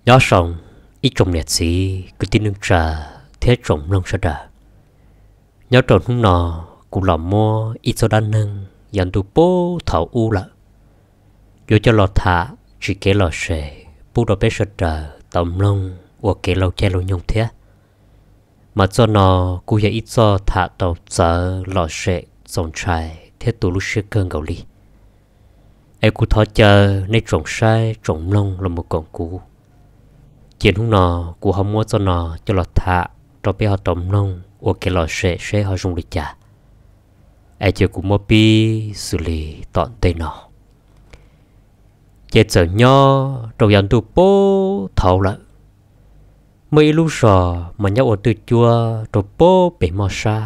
Nyob zoo ib tsoom niam txiv kwv tij neej tsa thiab tsoom mloog sawv daws. Nyob rau hnub no, kuv los muab ib txoj dab neeg yav ntuj puag thaum ub lawm, yuav coj los tham tsis kev lom zem pub rau peb sawv daws tau mloog ua kev laug caij laug nyoog thiab. Mas txoj no kuj yog ib txoj tham tau txawv lom zem txaus ntshai thiab tu lub siab kawg nkaus li. Es kuv thov caw nej tsoom saib tsoom mloog los mus koom kuv, ces hnub no kuv ho muab txoj no coj los tham rau peb ho tau mloog ua kev lom zem seb ho zoo li cas. Es cia kuv muab pib xws li tom ntej no. Ces txawm nyob rau yav ntuj puag thaum ub lawm, muaj ib lub zos mas nyob ua twj cuab rau puag pem moj sab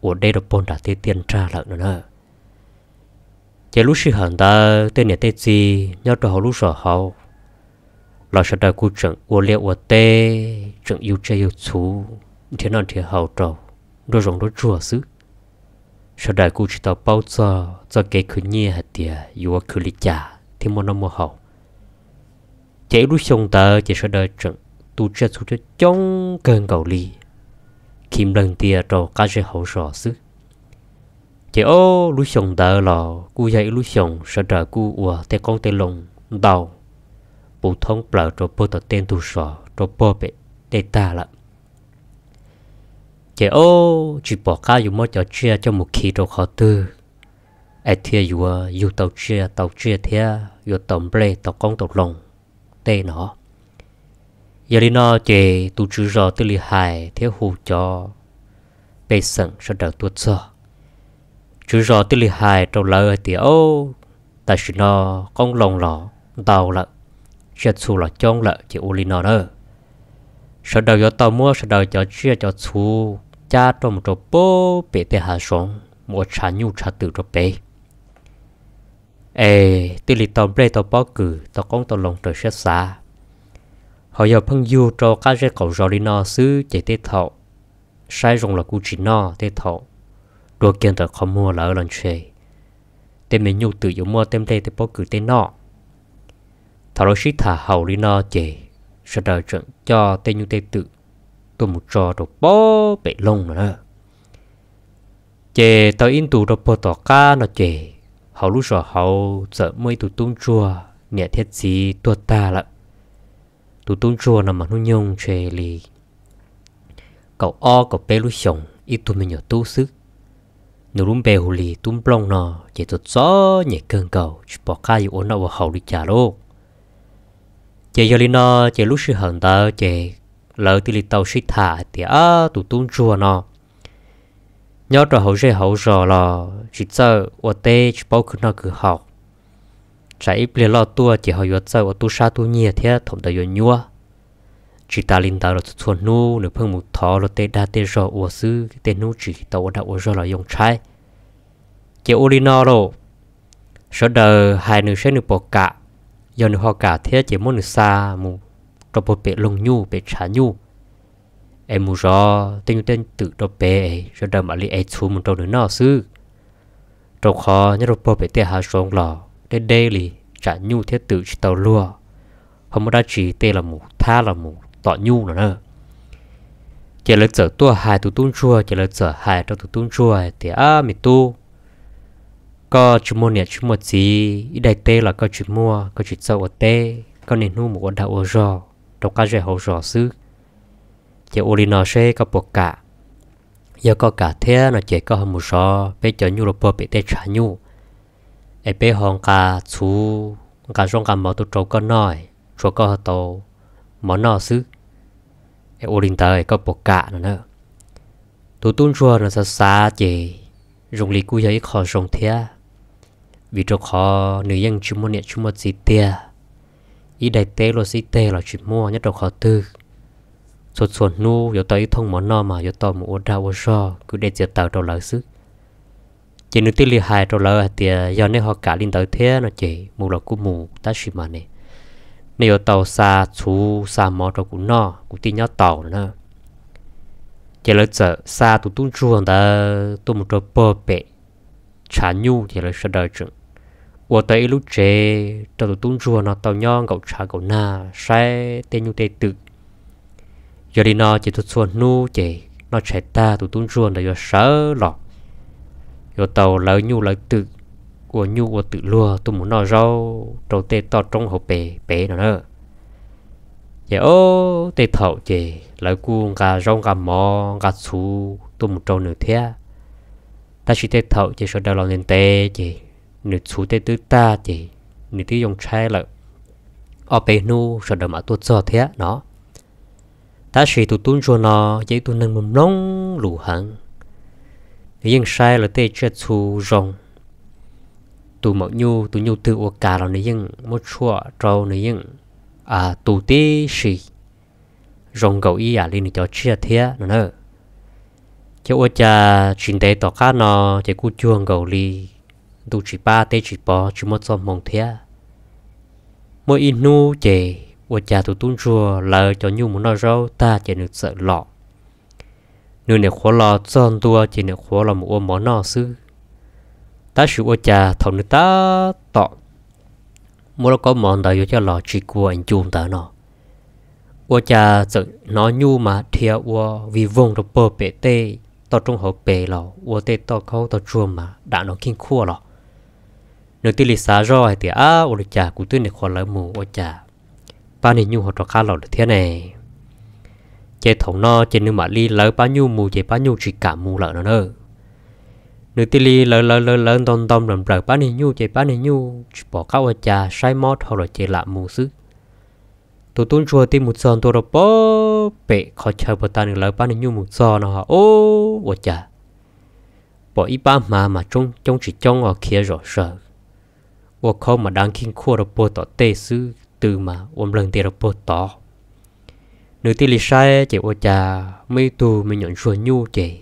uas deb rau puag nram tej tiaj nrag lawm no na. Ces lub sij hawm ntawd tej niam tej txiv nyob rau hauv lub zos hauv los sawv daws kuj tseem ua liaj ua teb, tseem yug tsiaj yug txhu, nrhiav noj nrhiav haus rau nruab zoov nruab tsuag xwb. Sawv daws kuj tsis tau paub txog txoj kev khwv nyiaj hais tias yuav khwv li cas thiaj muaj noj muaj haus. Ces ib lub xyoo ntawd ces sawv daws tseem tu tsiaj txhu coob coob kawg nkaus li, khi nplawg ntia rau qab zej hauv zos xwb. Ces ob lub xyoo ntawd los kuj yog ib lub xyoo sawv daws kuj ua tej qoob tej loo ntau, puv thoob plaws rau puag tom tej ntug zos rau puag pem tej tag lawm. Ces ob tsis pom qab yuav muab cov tsiaj coj mus khi rau qhov twg es thiaj yuav yug tau tsiaj tau tsiaj thiab yuav tau nplej tau qoob tau loo tej no. Yog li no ces tus tswv zos thiaj li hais thiab hu cov pej xeem sawv daws tuaj txog. Tswv zos thiaj li hais rau lawv hais tias, Ob, tam sim no qoob loo los ntau lawm, tsiaj txhu los coob lawm, ces ua li no na, sawv daws yuav tau muab sawv daws cov tsiaj cov txhu cab rau mus rau puag pem tej hav zoov mus ua tshav nyuj tshav twm rau pem, es thiaj li tau nplej tau pob kws tau qoob tau loo raws siab xav. Ho yog pheej yug rau qab zej qaum zos li no xwb ces tej thaum saib zoo los kuj tsis noj, tej thaum dua kiag ntawm qhov muag lawm los ntshe tej me nyuj twm yuav muab tej nplej tej pob kws tej noj. Thaum lawv sib tham haum li no ces sawv daws tseem coj tej nyuj tej twm tuaj mus tso rau puag pem loog no na. Ces tau ib ntus rau puag tom qab no ces hauv lub zos hauv txawm muaj ib tug tub ntsuag niam thiab txiv tuag tag lawm. Tus tub ntsuag no mas hnub nyoog ntshe li kaum ob kaum peb lub xyoos, ib tug me nyuam tub xwb. Nws lub npe hu li Tub Nplooj no, ces txom txom nyem kawg nkaus tsis pom qab yuav ua noj ua haus li cas lauj. Ces yog li no, ces lub sij hawm ntawd ces lawv thiaj li tau sib tham hais tias, Ab, tus tub ntsuag no nyob rau hauv zej hauv zos los tsis txawj ua teb, tsis paub khwv noj khwv haus, tsam ib pliag loj tuaj ces ho yuav txawj ua tub sab tub nyiag thiab thaum ntawd yuav nyuab. Tsis tas li ntawd los txhua txhua hnub nws pheej mus thov luag tej dag tej zog ua xwb, tej hnub tsis tau ua dag ua zog los yoo tshaib. Ces ua li no lauj, sawv daws hais nws seb nws puas kam. Yog nws ho kam thiab ces muab nws xa mus rau puag pem loog nyuj pem tshav nyuj, es mus zov tej nyuj tej twm rau pem, sawv daws mam li ev txhuv mus rau nws noj xwb. Rau qhov nyob rau puag pem tej hav zoov los deb deb li, tsam nyuj thiab twm tsis tau luag, ho muaj dab tsi tej los mus thab los mus tom nyuj no na. Ces lawv txawm tuaj hais tus tub ntsuag, ces lawv txawm hais rau tus tub ntsuag hais tias, Ab, me tub, koj tsis muaj niam tsis muaj txiv, ib daim teb los koj tsis muaj, koj tsis txawj ua teb, koj niaj hnub mus ua dag ua zog rau qab zej hauv zos xwb. Ces ua li no seb koj puas kam. Yog koj kam thiab no ces koj ho mus zov peb cov nyuj rau puag pem tej tshav nyuj, es peb ho nqa txhuv nqa zaub nqa mov tuaj rau koj noj, tsuas koj ho tau mov noj xwb. Es ua li ntawd koj puas kam no na? Tus tub ntsuag no xav xav ces zoo li kuj yog ib qho zoo thiab, vim rau qhov nws yeej tsis muaj niam tsis muaj txiv tiag, ib daim teb luaj xib teg los tsis muaj nyob rau qhov twg. Txhua txhua hnub yuav tau ib thooj mov noj mas yuav tau mus ua dag ua zog kwv dej txiav taws rau lawv xwb. Ces nws thiaj li hais rau lawv hais tias, Yog nej ho kam li ntawd thiab no ces mus los kuj mus, tab sis mas ne, nej yuav tau xa txhuv xa mov rau kuv noj, kuv thiaj nyob taus no na. Ces lawv txawm xa tus tub ntsuag ntawd tuaj mus rau puag pem tshav nyuj, ces lawv sawv daws tseem ua tau ib lub tsev rau tus tub ntsuag no tau nyob nkaum tshav nkaum nag saib tej nyuj tej twm. Yog li no ces txhua txhua hnub ces noj tshais tag tus tub ntsuag ntawd yuav sawv los, yuav tau lawv nyuj lawv twm, ua nyuj ua twm luag tuaj mus noj zaub rau tej toj roob hauv pes pem no na. Ces o, tej thaum ces lawv kuj nqa zaub nqa mov nqa txhuv tuaj mus rau nws thiab. Tab sis tej thaum ces sawv daws los ntev ntev ces nws txhuv tej twb tag ces nws twb yoo tshaib lawm, ob peb hnub sawv daws mam tuaj txog thiab no. Tab sis tus tub ntsuag no yog ib tug neeg mloog mloog lus heev, nws yeej saib lawv tej tsiaj txhu zoo. Tus maum nyuj tus nyuj twg ua kas los nws yeej muab tshuaj rau, nws yeej tu tib si zoo nkaus ib yam li nws cov tsiaj thiab no na. Ces ua cas tsis ntev tom qab no ces kuj cuag nkaus li ntuj tsis pab teb tsis pov tsis muaj txoj hmoo thiab. Muaj ib hnub ces ua cas tus tub ntsuag lawv cov nyuj mus noj zaub tag ces nws txawm los. Nws nyuam qhuav los txog ntua ces nyuam qhuav los mus ua mov noj xwb. Tab sis ua cas thaum nws tab tom muab lub kaub mov ntawd yuav coj los tsis kua ncu ntawd no, ua cas txawm hnov nyuj mas dhia ua vij voog rau puag pem tej toj roob hauv pes los ua tej toj khaub toj tsuag mas dam no kheej khuaj los. Nws thiaj li xav zoj hais tias, ab, ua li cas kuv twb nyuam qhuav lawv mus ua cas pab niag nyuj ho rov qab los lawm thiab ne? Ces thaum no ces nws mam li lawv pab nyuj mus ces pab nyuj tsis kam mus lawm no na. Nws thiaj li lawv lawv lawv lawv ntau ntau nplawm nplawm pab niag nyuj ces pab niag nyuj tsis pom qab ua cas, saib mob dhau lawm ces lam mus xwb. Tus tub ntsuag thiaj mus txog ntua rau puag pem qhov chaw puag ta nws lawv pab niag nyuj mus txog no, o, ua cas pom ib pab hma mas coob tsis coob os, khiav zom zaws, ua khaub mas dav kheej khuaj rau puag tom tej xwb, tw mas ua nplawg ntia rau puag tod. Nws thiaj li saib ces ua cas muaj ib tug me nyuam ntsuag nyuj ces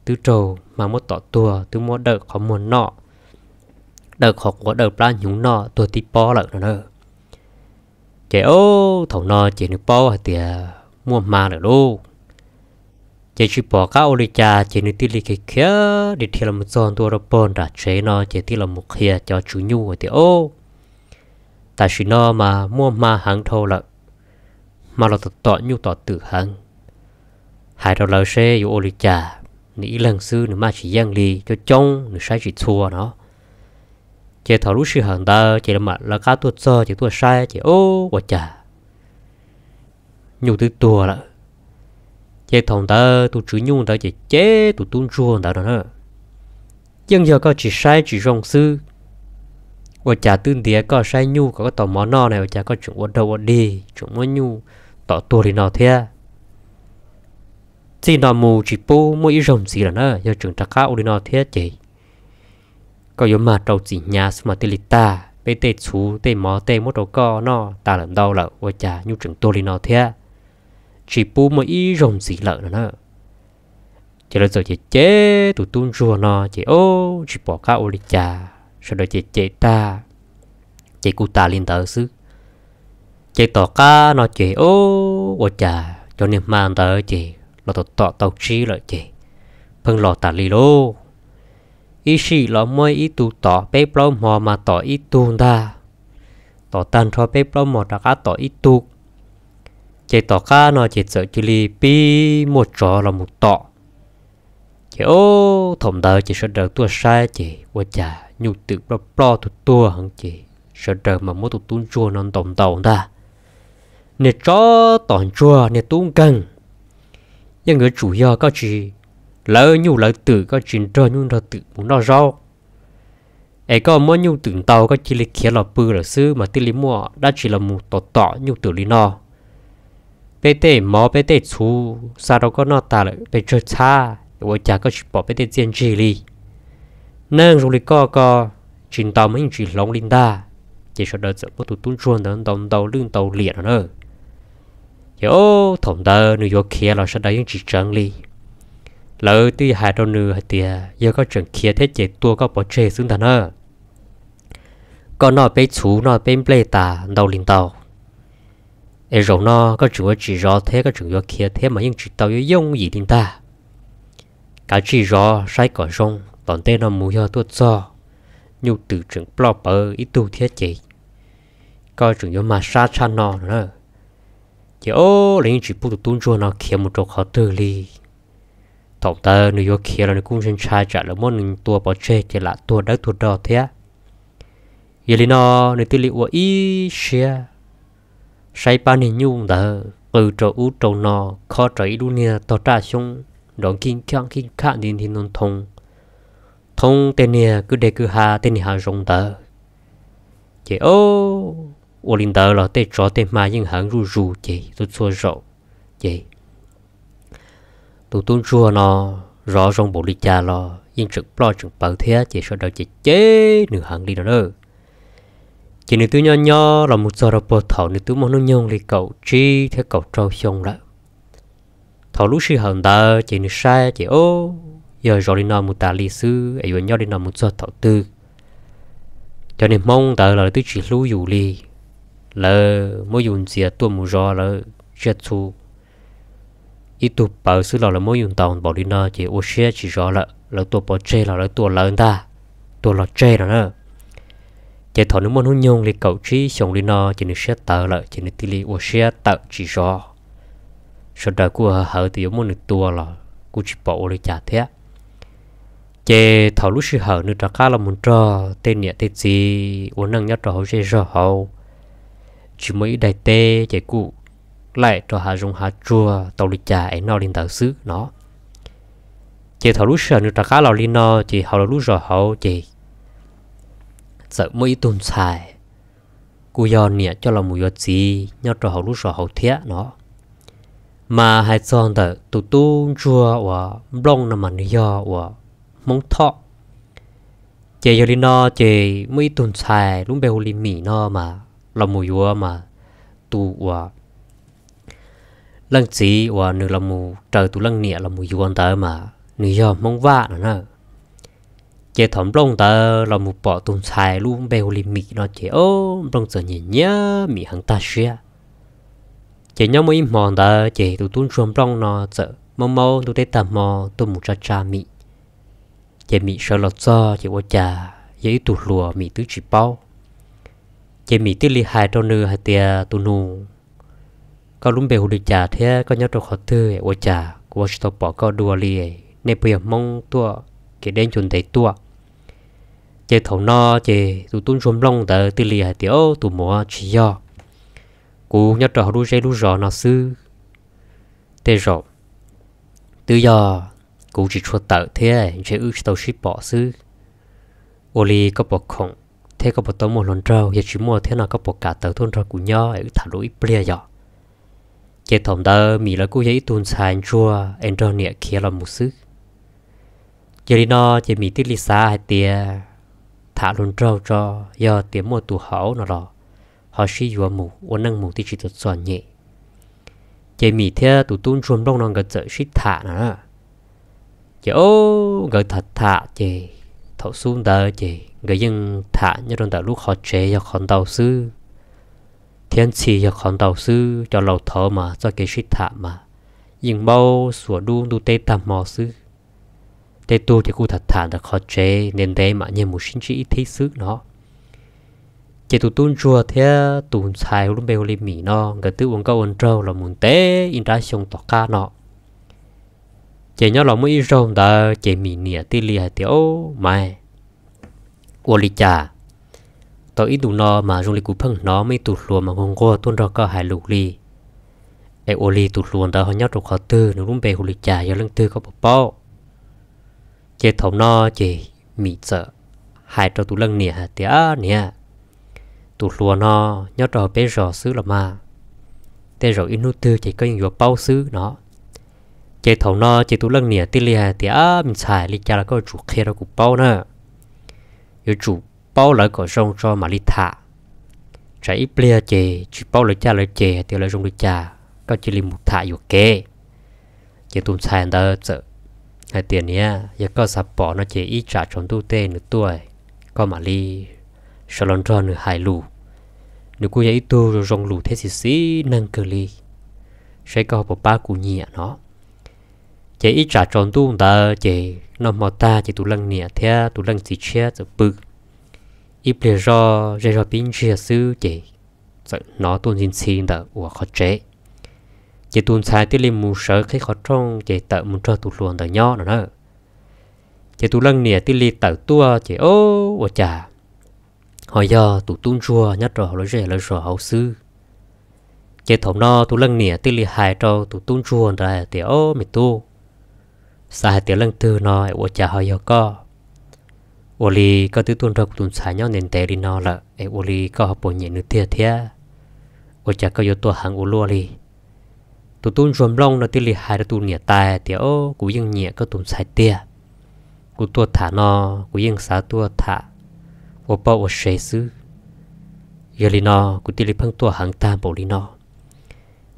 twb raug hma muab tom tuag, twb muab dawm qhov muag noj, dawm qhov quav dawm plab hnyuv noj tuag tib pob lawm no na. Ces o, thaum no ces nws paub hais tias muaj hma lawm lauj. Ces tsis pom qab ua li cas ces nws thiaj li khiav khiav dhia los mus txog ntua rau puag nram tsev no ces thiaj los mus qhia cov tswv nyuj hais tias, o, tam sim no mas muaj hma heev dhau lawm, hma los tom tom nyuj tom twm heev. Hais rau lawv seb yuav ua li cas, nws ib leeg xwb nws maj tsis yeej li, coob coob nws saib tsis txhua no. Ces thaum lub sij hawm ntawd ces lawv qab tuaj txog ces tuaj saib ces o, ua cas nyuj twb tuag lawm. Ces thaum ntawd tus tswv nyuj ntawd ces cem tus tub ntsuag ntawd no na, yeej yog koj tsis saib tsis zoo xwb. Ua cas twb ntiav koj saib nyuj kom koj tau mov noj ne, ua cas koj tseem ua dog ua dig tseem muab nyuj tom tuag li no thiab? Txij no mus tsis pub muaj ib zaug ntxiv lawm na, yog tseem rov qab ua li no thiab ces koj yuav mag rau txim hnyav xwb mas thiaj li tag. Peb tej txhuv tej mov tej muab rau koj noj tas lawm ntau lawm, ua cas nyuj tseem tuag li no thiab? Tsis pub muaj ib zaug ntxiv lawm no na. Ces lawv txawm cem cem tus tub ntsuag no ces o, tsis pom qab ua li cas, sawv daws cem cem tag ces kuj tas li ntawd xwb. Ces tom qab no ces o, ua cas cov niag hma ntawd ces los tom tom tau tsib lawm ces pheej los tas li lauj. Ib sij los muab ib tug tom peb plaub hmo mas tom ib tug ntag, tom tag nrho peb plaub hmo rov qab tom ib tug. Ces tom qab no ces txawm cia li pib muaj tsov los mus tom. Ces o, thaum ntawd ces sawv daws tuaj saib ces ua cas nyuj twm ploj ploj tuag tuag heev ces sawv daws mas muab tus tub ntsuag no ntaus ntaus ntag. Niag tsov tom ntsuag niag tub nkeeg, yeej yuav tsum yog koj tsis lawv nyuj lawv twm, koj tsis nrog nyuj nrog twm mus noj zaub, es koj muab nyuj twm ntaus koj cia li khiav los pw lawm xwb mas thiaj li muaj dab tsi los mus tom tom nyuj twm li no. Peb tej mov peb tej txhuv xa rau koj noj tas lawm pes tsawg txhab, ua cas koj tsis pom peb tej txiaj ntsig li? Neeg zoo li koj, koj tsis ntaus mas yeej tsis hloov li ntag. Ces sawv daws txawm muab tus tub ntsuag ntawd ntaus ntaus lwj ntaus liam no na. Ces o, thaum ntawd nws yuav khiav los sawv daws yeej tsis tseev li. Lawv twb hais rau nws hais tias yog koj tseem khiav thiab ces tua koj pov tseg xwb ntag na. Koj noj peb txhuv noj peb nplej tas ntau li ntau, es zaum no koj tseem yuav tsis zov thiab koj tseem yuav khiav thiab mas yeej tsis tau yooj yooj yim li ntag. Kav tsij zov saib kom zoo, tom ntej no mus yog tuaj txog nyuj twm tseem ploj pawv ib tug thiab ces koj tseem yuav mag sab tshaj no no na. Ces o, lawv yeej tsis pub tus tub ntsuag no khiav mus rau qhov twg li. Thaum ntawd nws yuav khiav los nws kuj ntshai ntshai tsam lawv muab nws tua pov tseg ces lam tuag dawb tuag do thiab. Yog li no, nws thiaj li ua ib siab saib pab niag nyuj ntawd qw rau ub rau no, khob rau ib lub niag tog raj xyoob nrov nkij khaj nkij khaj nti nti ntoo ntoo thoob tej niag kwj deg kwj ha tej niag hav zoov ntawd. Ces o, ua li ntawd los tej tsov tej hma yeej heev zuj zus ces txhua txhua zaus ces tus tub ntsuag no zov zoo npaum li cas los yeej tseem ploj tseem pawv thiab ces sawv daws cem cem nws heev li no na. Ces nws twb nyob nyob los mus txog rau puag thaum nws twb muaj hnub nyoog li kaum tsib thiab kaum rau xyoo lawm. Thaum lub sij hawm ntawd ces nws saib ces o, yog zov li no mus tas li xwb es yuav nyob li no mus txog thaum twg? Cov niag Hmoob ntawd los lawv twb tsis hlub yus li, lawv muab yus ntxias tuaj mus zov lawv tsiaj txhu ib tug pawv xwb los lawv muab yus ntaus npaum li no ces ua siab tsis zov lawm, lawv tua pov tseg los lawv tua lawv ntag, tuag los tseg no na. Ces thaum nws muaj hnub nyoog li kaum tsib xyoos li no ces nws siab tawv lawm ces nws thiaj li ua siab tawm tsis zov. Sawv daws kuj hawv tias yuav muab nws tua los kuj tsis pom ua li cas thiab. Ces thaum lub sij hawm nws rov qab los mus nrog tej niam tej txiv ua neej nyob rau hauv zej zog hauv, tsis muaj ib daim teb ces kuj laim rau hav zoov hav tsuag tau li cas es noj li ntawd xwb no. Ces thaum lub sij hawm nws rov qab los li no ces hauv lawv lub zos hauv ces txawm muaj ib tug ntxhais kuj yog niam coj los mus yuav txiv nyob rau hauv lub zos hauv thiab no. Mas hais txog ntawm tus tub ntsuag uas Nplooj no mas nws yog uas Hmoob Thoj. Ces yog li no ces muaj ib tug ntxhais lub npe hu li Mim no mas los mus yuav mas tus uas leej txiv uas nws los mus raws tus leej niam los mus yuav ntawd mas nws yog Hmoob Vaj no na. Ces thaum Nplooj ntawd los mus pom tus ntxhais lub npe hu li Mim no ces o, Nplooj txawm nyiam nyiam Mim heev tag siab. Ces nyob muaj ib hmo ntawd ces tus tub ntsuag Nplooj no txawm maub maub ntuj teb tag hmo tuaj mus tsa tsa Mim. Ces Mim sawv los txog ces ua cas yog ib tug hluas Mim twb tsis paub. Ces Mim thiaj li hais rau nws hais tias, tus nus, koj lub npe hu li cas thiab koj nyob rau qhov twg ua cas kuv ua tsis tau pom koj dua li? Nej puas yog Hmoob tuaj kev deb ncua ntev tuaj? Ces thaum no ces tus tub ntsuag Nplooj ntawd thiaj li hais tias, o, tus muam, tsis yog, kuv nyob rau hauv lub zej lub zos no xwb. Tej zaum twb yog kuv tsis tshua tawm thiab ntshe wb tsis tau sib pom xwb. Ua li koj puas khoom thiab koj puas tau muaj hluas nraug? Yog tsis muaj thiab no koj puas kam tawm tuaj nrog kuv nyob es wb tham lus ib pliag yom? Ces thaum ntawd Mim lawv kuj yog ib tug ntxhais ntsuag es nrog niam khiav los mus xwb. Yog li no ces Mim thiaj li xav hais tias tham hluas nraug tso, yog tias muaj tus hauv no los ho sib yuav mus ua neej mus thiaj tsis txom txom nyem. Ces Mim thiab tus tub ntsuag Nplooj no nkawd txawm sib tham no na. Ces o, nkawd tham tham ces thaum xub ntawd ces nkawd yeej tham nyob rau ntawm lub qhov tsev yog qhov ntau xwb, thiab ntxhi yog qhov ntau xwb. Cov laus thaud mas txoj kev sib tham mas yeej maub xuas dub ntuj teb tag hmo xwb. Tej tug ces kuj tham tham ntawm qhov tsev ntev ntev mam nyiag mus sib ntsib ib thib xwb no. Ces tus tub ntsuag thiab tus ntxhais hu lub npe hu li Mim no nkawd twb ua nkauj ua nraug los mus ntev ib nrab xyoo tom qab no. Ces nyob los muaj ib zaug ntawd ces Mim niam thiaj li hais tias, o, Maiv, ua li cas tau ib ntus no mas zoo li kuv pheej hnov muaj ib tug hluas mas nquag nquag tuaj nrog koj hais lus li? Es ua li tus hluas ntawd ho nyob rau qhov twg, nws lub npe hu li cas, yog leej twg koj puas paub? Ces thaum no ces Mim txawm hais rau tus leej niam hais tias, niam, tus hluas no nyob rau hauv peb zos xwb los mas, tej zaum ib hnub twg ces koj yeej yuav paub xwb no. Ces thaum no ces tus leej niam thiaj li hais tias, me ntxhais, li cas los koj yuav tsum qhia rau kuv paub na. Yuav tsum paub lawv kom zoo tso mam li tham. Tsam ib pliag ces tsis paub lawv caj lawv ces hais tias lawv zoo li cas, koj cia li mus tham yuam kev. Ces tus ntxhais ntawd txawm hais tias, niam, yog koj xav pom no ces ib tsam tsaus ntuj tej nws tuaj, koj mam li sawv los nrog nws hais lus. Nws kuj yog ib tug zoo lus thiab xis xis neeg kawg li, saib koj ho puas pab kuv nyiam no. Ces ib tsam tsaus ntuj ntawd ces noj hmo tag ces tus leej niam thiab tus leej txiv tshiab txawm pw. ib pliag zoj zej zog pib ntsiag xwb ces txawm hnov tuaj ntxhi ntxhi ntawm uas qhov tsev. Ces tus ntxhais thiaj li mus sawv qhib qhov rooj ces tawm mus nrog tus hluas ntawd nyob no na. Ces tus leej niam thiaj li tawm tuaj ces o, ua cas ho yog tus tub ntsuag nyob rau hauv lawv zej lawv zos hauv xwb. Ces thaum no tus leej niam thiaj li hais rau tus tub ntsuag ntawd hais tias, O me tub, xav hais tias leej twg no es ua cas ho yog koj? Ua li koj twb tuaj nrog kuv tus ntxhais nyob ntev ntev li no lawm es ua li koj ho puas nyiam nws tiag thiab? Ua cas koj yuav tuaj heev ua luaj li? Tus tub ntsuag nplooj no thiaj li hais rau tus niam tais tias, O, kuv yeej nyiam koj tus ntxhais tiag. Kuv tuaj tham no, kuv yeej xav tuaj tham ua poj ua sev xwb. Yog li no kuv thiaj li pheej tuaj heev tag npaum li no.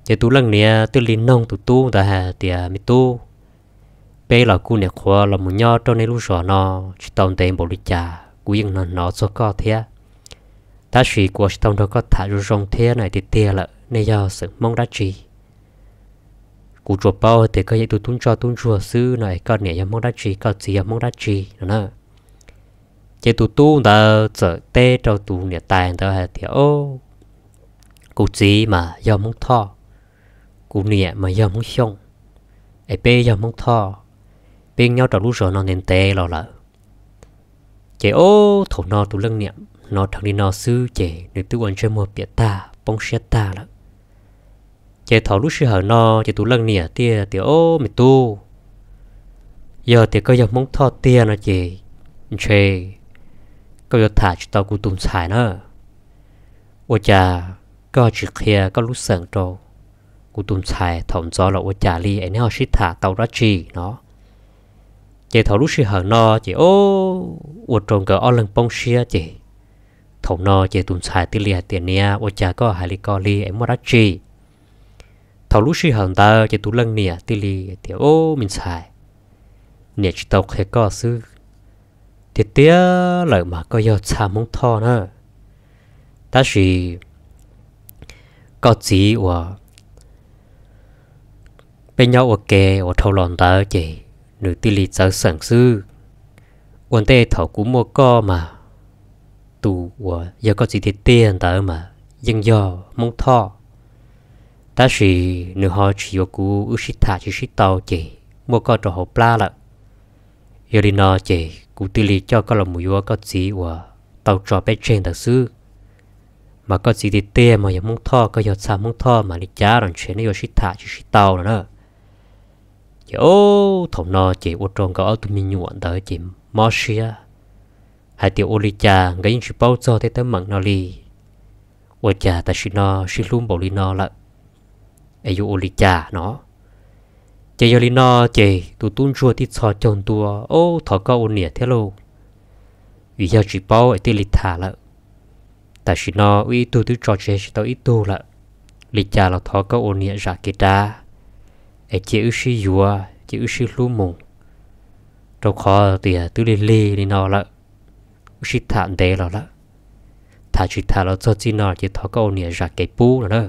Ces tus leej niam thiaj li noog tus tub ntawd hais tias, Me tub, peb los kuj nyuam qhuav los mus nyob rau nej lub zos no tsis tau ntev npaum li cas, kuv yeej hnov hnov txog koj thiab. Tab sis kuv ua tsis tau nrog koj tham zoo zoo thiab no tiag tiag lawm, nej yog xeem Hmoob dab tsi? Kuv tsuas paub tias koj yog ib tug tub ntsoj tub ntsuag xwb no es koj niam yog Hmoob dab tsi, koj txiv yog Hmoob dab tsi no na? Ces tus tub ntawd txawm teb rau tus niam tais ntawd hais tias, O, kuv txiv mas yog Hmoob Thoj, kuv niam mas yog Hmoob Xyooj, es peb yog Hmoob Thoj, peb nyob rau lub zos no ntev ntev los lawm. Ces o, thaum no tus leej niam hnov dheev li no xwb ces nws twb ua ntsej muag piam tag poob siab tag lawm. Ces thaum lub sij hawm no ces tus leej niam thiaj tias, O me tub, yog tias koj yog Hmoob Thoj tiag no ces ntshe koj yuav tham tsis tau kuv tus ntxhais na. Ua cas koj tsis qhia koj lub xeem rau kuv tus ntxhais thaum ntxov los ua cas li es neb ho sib tham tau dab tsi no? Ces thaum lub sij hawm no ces o, ua rau nkawd ob leeg poob siab ces thaum no ces tus ntxhais thiaj li hais tias, Niam, ua cas koj hais li ko li es muaj dab tsi? Thaum lub sij hawm ntawd ces tus leej niam thiaj li tias, O me ntxhais, niam tsis tau qhia koj xwb, tiag tiag lawm mas koj yog txha Hmoob Thoj na. Tab sis koj txiv uas peb nyob ua ke uas dhau los ntawd ces nws thiaj li txawv xeem xwb. Ua ntej thaum kuv muaj koj mas tus uas yog koj txiv tiag tiag ntawd mas yeej yog Hmoob Thoj, tab sis nws ho tsis yuav kuv, wb sib tham tsis sib tau ces muaj koj rau hauv plab lawm. Yog li no ces kuv thiaj li coj koj los mus yuav koj txiv uas tau tso peb tseg ntawd xwb. Mas koj txiv tiag tiag mas yog Hmoob Thoj, koj yog txha Hmoob Thoj mas li cas los ntshe nej yuav sib tham tsis sib tau no na. Ces o, thaum no ces ua rau nkawd ob tug me nyuam ntawd ces mob siab hais tias ua li cas nkawd yeej tsis paub txog tej teeb meem no li. Ua cas tam sim no sib hlub npaum li no lawm es yuav ua li cas no? Ces yog li no ces tus tub ntsuag thiaj txhos caug ntua, O, thov koj ua niam thiab lauj, vim yog tsis paub es thiaj li tham lawm. Tam sim no wb ib tug twb tso tseg tsis tau ib tug lawm, li cas los thov koj ua niam zam kev rab es cia wb sib yuav, cia wb sib hlub mus, rau qhov tias twb lig lig li no lawm, wb sib tham ntev los lawm, tham tsis tham los txog txij no ces thov koj ua niam zam kev pub no na.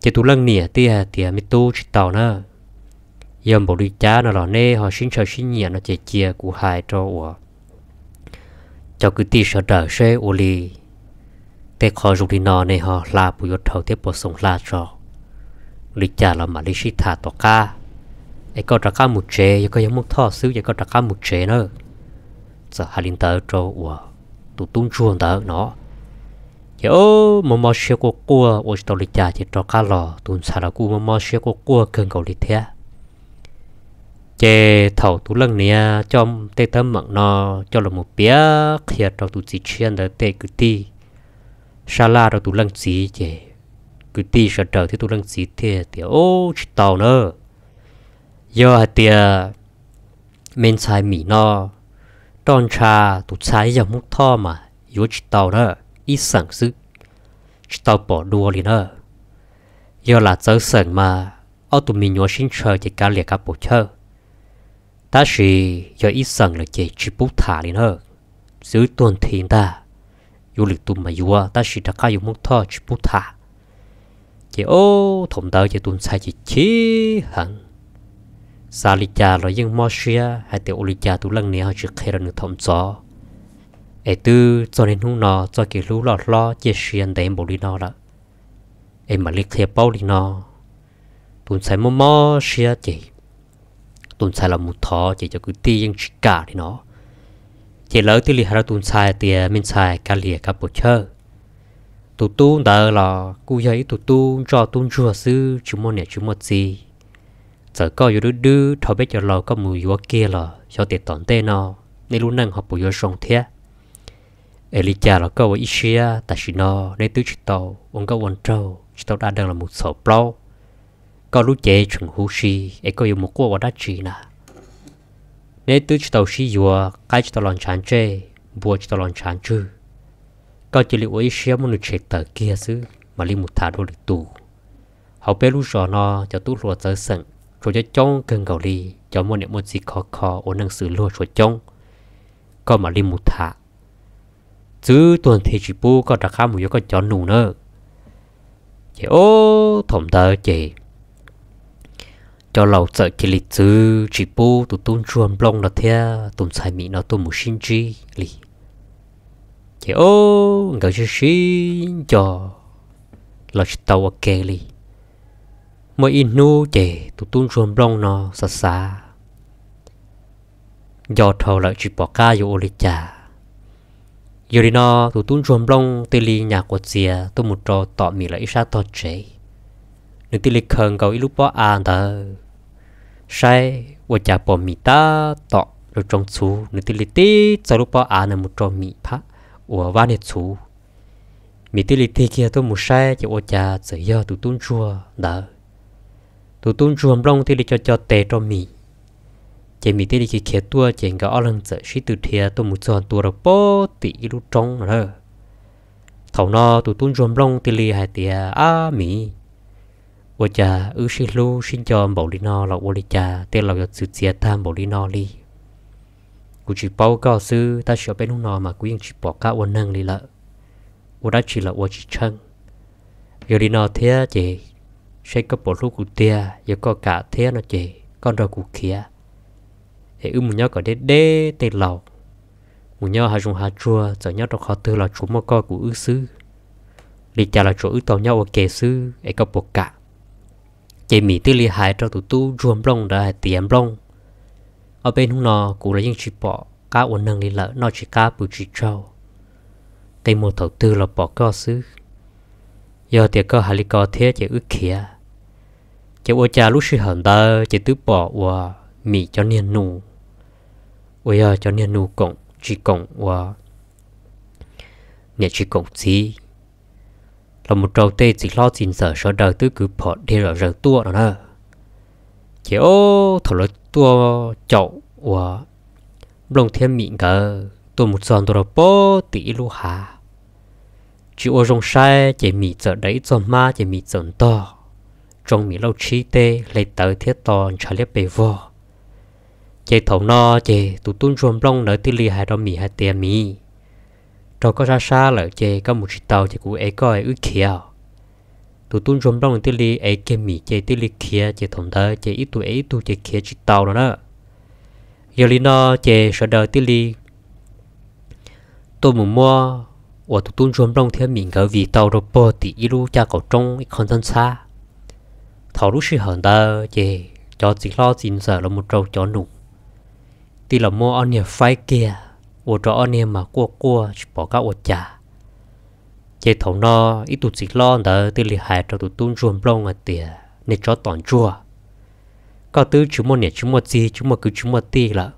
Ces tus leej niam thiaj hais tias, Me tub, tsis tau na, yog npaum li cas no los neb ho sib ntshaw sib nyiam no ces cia kuv hais rau uas cov kwv tij sawv daws seb ua li tej qhov zoo li no nej ho hla puas yuav dhau thiab puas xoom hla tso, li cas los mam li sib tham tom qab. Es koj rov qab mus tsev, yog koj yog Hmoob Thoj xwb ces koj rov qab mus tsev na. Txawm hais li ntawd rau uas tus tub ntsuag ntawd no, ces mob mob siab quaj quaj ua tsis tau li cas ces rov qab los, tus ntxhais los kuj mob mob siab quaj quaj kawg nkaus li thiab. Ces thaum tus leej niam coj tej teeb meem no coj los mus piav qhia rau tus txiv tshiab ntawd tej kwv tij sab laj rau tus leej txiv ces kwv tij sawv daws thiab tus leej txiv thiaj tias, Ub, tsis tau na, yog hais tias me ntxhais Mim no roj ntsha tus txha yog Hmoob Thoj mas yuav tsis tau na, ib xeem xwb, tsis tau pom dua li na. Yog lam txawv xeem mas ob tug me nyuam sib ntshaw ces kav liam kav puas chawj, tab sis yog ib xeem lawm ces tsis pub tham li na. Xwb tuag nthi ntag, yuav lwm tus mas yuav, tab sis rov qab yuav Hmoob Thoj tsis pub tham. Ces ub, thaum ntawd ces tus ntxhais ces chim heev, xav li cas los yeej mob siab hais tias ua li cas tus leej niam ho tsis qhia rau nws thaum ntxov. Es twb txog niaj hnub no txoj kev hlub loj hlob ciaj sia ntev npaum li no lawm, es mam li qhia paub li no. Tus ntxhais mob mob siab ces tus ntxhais los mus thov ces cov kwv tij yeej tsis kam li no. Ces lawv thiaj li hais rau tus ntxhais tias, me ntxhais, kav liam, kav puas chawj. Tus tub ntawd los kuj yog ib tug tub ntsoj tub ntsuag xwb, tsis muaj niam tsis muaj txiv. Txawm koj yuav dub dub dhau peb cov laus koj mus yuav kiag los xyov tias tom ntej no nej lub neej ho puas yuav zoo thiab. Es li cas los koj ua ib siab, tam sim no neb twb tsis tau ua nkauj ua nraug, tsis tau daj dee los mus txhaum plaub. Koj lub cev tseem huv si, es koj yuav mus quaj ua dab tsi na? Neb twb tsis tau sib yuav, qaib tsis tau los ntshav ntsej, npua tsis tau los ntshav ntswg. Koj cia li ua ib siab muab nws tshem tawm kiag xwb mam li mus tham dua lwm tus. Hauv peb lub zos no cov tub hluas txawv xeem tshuav coob coob kawg nkaus li, cov muaj niam muaj txiv khov kho ua neej xws luag tshuav coob. Koj mam li mus tham, txwv tuag nthi tsis pub koj rov qab mus yuav koj cov nus nawb. Ces ob thaum ntawd ces cov laus txawm cia li txwv tsis pub tus tub ntsuag nplooj no thiab tus ntxhais mim no tuaj mus sib ntsib li. Ces ob nkawd sib sib nco los tsis tau ua ke li. Muaj ib hnub ces tus tub ntsuag nplooj no xav xav nco dhau lawm tsis pom qab yuav ua li cas. Yog li no tus tub ntsuag nplooj thiaj li nyas quas txias tuaj mus rau tom mim lawv ib sab tog tsev. Nws thiaj li khaws nkaus ib lub pob av ntawd saib ua cas pom mim tab tom rau tsoo txhuv, nws thiaj li tib txawj lub pob av ntawd mus rau mim phab uas vab niag txhuv. Mim thiaj li tig kiag tuaj mus saib ces ua cas txawm yog tus tub ntsuag ntawd. Tus tub ntsuag nplooj thiaj li co co tes rau mim, ces mim thiaj li khiav khiav tuaj ces nkawd ob leeg txawm sib tw dhia tuaj mus txog ntua rau pem tim ib lub roob no na. Thaum no tus tub ntsuag nplooj thiaj li hais tias, ab mim, ua cas wb sib hlub sib nco npaum li no los ua li cas tej laus yuav txwv txiav tag npaum li no li? Kuv tsis paub koj xwb tab sis ob peb hnub no mas kuv yeej tsis pom qab ua neeg li lawm, ua dab tsi los ua tsis tsheej. Yog li no thiab ces seb koj puas hlub kuv tiag, yog koj kam thiab no ces koj nrog kuv khiav, es wb mus nyob kom deb deb tej laus, mus nyob hav zoov hav tsuag, txawm nyob rau qhov twg los tsuas muaj koj kuv wb xwb. Li cas los tsuas wb tau nyob ua ke xwb es koj puas kam? Ces mim thiaj li hais rau tus tub ntsuag nplooj ntawd hais tias, nplooj, ob peb hnub no kuv los yeej tsis pom qab ua neeg li lawm, noj tsis qab pw tsis tsaug, qi muag thaum twg los pom koj xwb. Yog tias koj hais li ko thiab ces wb khiav. Ces ua cas lub sij hawm ntawd ces twb pom uas mim cov niag nus, uas yog cov niag nus koom tsis koom uas niam tsis koom txiv, los mus rau tej txiv hlob txiv ntxawm sawv daws twb kwv phom dhia zom zaws tuaj no na. Ces ob thaum lawv tuaj caum uas nplooj thiab mim nkawd tuaj mus txog ntua rau pem tim ib lub hav, tsis ua zoo saib ces mim txawm daws ib txoj hmab ces mim txawm ntog tsoo mim lauj tshib teb hle tawv thiab to ntshav liab pes vog. Ces thaum no ces tus tub ntsuag nplooj ntawd thiaj li hais rau mim hais tias, mim, raug koj sab sab lawm ces koj mus tsis tau ces kuv ev koj wb khiav. Tus tub ntsuag nplooj thiaj li ev kiag mim ces thiaj li khiav, ces thaum ntawd ces ib tug ev ib tug ces khiav tsis tau no na. Yog li no ces sawv daws thiaj li tuaj mus muab uas tus tub ntsuag nplooj thiab mim nkawd vij tau rau pem tim ib lub caj qaum roob ib qho ntxhab ntxhab. Thaum lub sij hawm ntawd ces cov txiv hlob txiv ntxawm los mus rau cov nus thiaj los muab ob niag faib kiag, ua rau ob niag mas quaj quaj tsis pom qab ua cas. Ces thaum no ib tug txiv hlob ntawd thiaj li hais rau tus tub ntsuag nplooj hais tias, niag tsov tom ntsuag, koj twb tsis muaj niam tsis muaj txiv tsis muaj kwv tsis muaj tij lawm,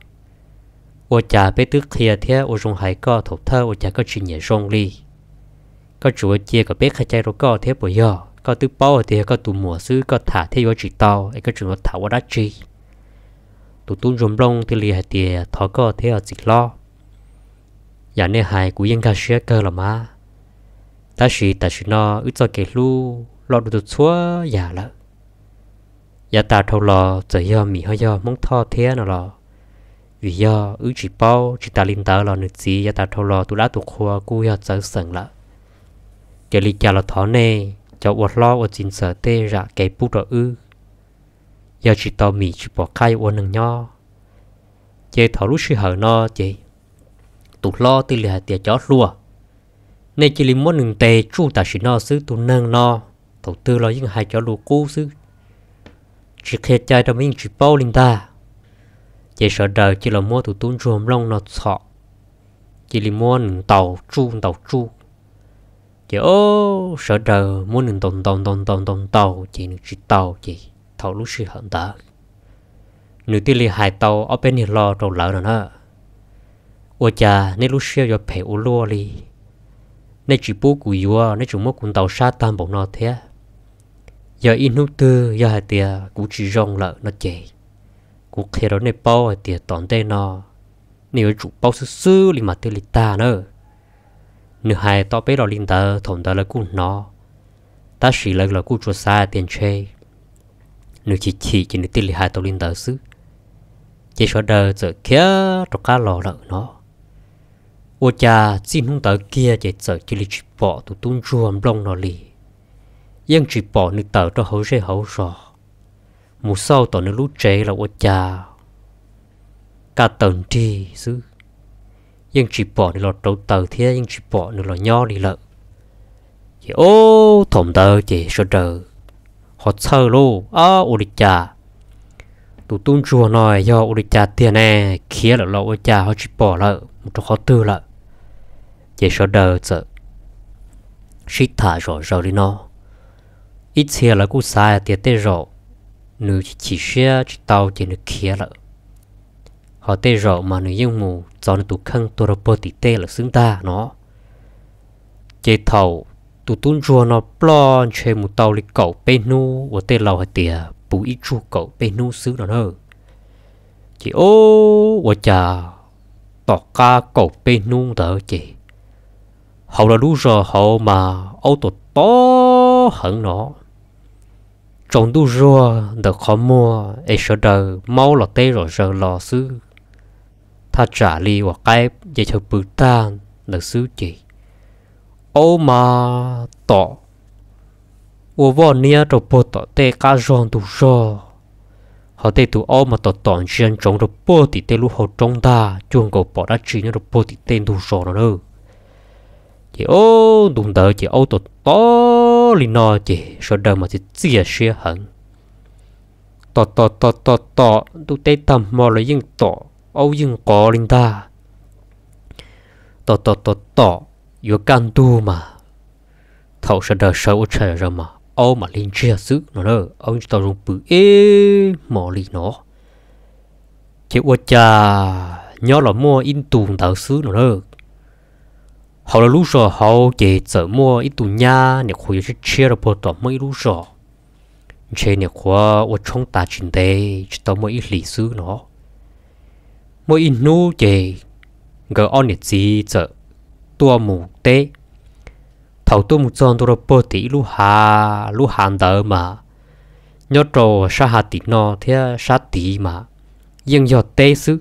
ua cas peb twb qhia thiab ua zoo hais koj thaum thawj ua cas koj tsis nyiam zoo li? Koj tsuas cia kom peb qhia cai rau koj thiab puas yog? Koj twb paub hais tias yog koj tus muam xwb koj tham thiab yuav tsis tau es koj tseem yuav tham ua dab tsi? Tus tub ntsuag nplooj thiaj li hais tias, thov koj thiab txiv hlob, yam nej hais kuv yeej nkag siab kawg los mas, tab sis tam sim no wb txoj kev hlub loj dua txhua yam lawm. Yav tas dhau los txawm yog Mim ho yog Hmoob Thoj thiab no los, vim yog wb tsis paub, tsis tas li ntawd los nws txiv yav tas dhau los tus dab tus qhua kuj yog txawv xeem lawm. Ces li cas los thov nej cov ua hlob ua txiv ntxawm tej zam kev pub rau wb, yog tsis tau Mim tsis pom qab yuav ua neeg nyob. Ces thaum lub sij hawm no ces tus hlob thiaj li hais tias, Cov hluas, nej cia li muab nws ntes tsuj tam sim no xwb, tus neeg no thaum twg los yeej hais cov lus qub xwb, tsis qhia cai rau mas yeej tsis paub li ntag. Ces sawv daws cia li muab tus tub ntsuag nplooj no txhom, cia li muab nws ntaus tsuj ntaus tsuj. Ces o, sawv daws muab nws ntaus ntaus ntaus ntaus ntaus ntaus ces nws tsis tau. Ces thaum lub sij hawm ntawd nws thiaj li hais tau ob peb niag lo rau lawv no na, Ua cas nej lub siab yuav phem ua luaj li? Nej tsis pub kuv yuav, nej tseem muab kuv ntaus sab tag npaum no thiab. Yog ib hnub twg yog hais tias kuv tsis zoo lawm no ces kuv qhia rau nej paub hais tias tom ntej no nej yuav tsum paub xwb xwb li mas thiaj li tag na. Nws hais tau peb los li ntawd, thaum ntawd lawv kuj hnov, tab sis lawv los kuj tsuas xav hais tias ntshe nws chim chim ces nws thiaj li hais tau li ntawd xwb. Ces sawv daws txawm khiav rov qab los lawm no. Ua cas txij hnub ntawd kiag ces txawm cia li tsis pom tus tub ntsuag nplooj no li, yeej tsis pom nws tawm rau hauv zej hauv zos mus xauj tom nws lub tsev los ua cas kaj taws nrig xwb, yeej tsis pom nws los rauv taws thiab yeej tsis pom nws los nyob li lawm. Ces ob thaum ntawd ces sawv daws ho txhawj lauj, Ab, ua li cas tus tub ntsuag no yog ua li cas tiag ne? Khiav lawm los ua cas ho tsis pom lawm, mus rau qhov twg lawm? Ces sawv daws txawm sib tham zom zaws li no. Ib txhia lawv kuj xav hais tias tej zaum nws chim siab tsis tau ces nws khiav lawm, ho tej zaum mas nws yeej mus txo nws tus kheej tuag rau puag tim tej lawm xwb ntag no. Ces thaum tus tub ntsuag no ploj ntshe mus tau li kaum peb hnub uas tej laus hais tias puv ib tsug kaum peb hnub xwb no na. Ces o, ua cas tom qab kaum peb hnub ntawd ces hauv lawv lub zos hauv mas aub tom tom heev no, tsaus ntuj zuag ntawm qhov muag es sawv daws maub los teb zom zaws los xwb. Thaj tsam li uas qaib ces chaw pw tag ntawd xwb ces aub mas tom ua voj niab rau puag tom tej qab zog ntug zog, ho tej tus aub mas tom tom ntsia ntsoov rau puag tim tej lub hau roob ntag, cuag nkaus pom dab tsi nyob rau puag tim tej ntug zos no na. Ces o, ntu ntawd ces aub tom tom li no ces sawv daws mas txiv txiaj siab heev. Tom tom tom tom tom ntuj teb tag hmo los yeej tom, aub yeej qov li ntag. Tom tom tom tom yuav kaj ntug mas thaum sawv daws sawv ua tshais zom zaws mas aub mam li ntsiag xwb no na, aub tsis tau zoo pw ib hmo li no. Ces ua cas nyob los muaj ib ntu ntawd xwb no na, hauv lawv lub zos hauv ces txawm muaj ib tug nyab niam qhuav yuav tshiab tshiab rau puag tom muaj ib lub zos, ntshe niam qhuav ua tshoob tas tsis ntev tsis tau muaj ib hlis xwb no. Muaj ib hnub ces nkawd ob niam txiv txawm tuaj mus teb. Thaum tuaj mus txog ntua rau puag tim ib lub hav, lub hav ntawd mas nyob rau sab hav tim no thiab sab tid mas yeej yog teb xwb.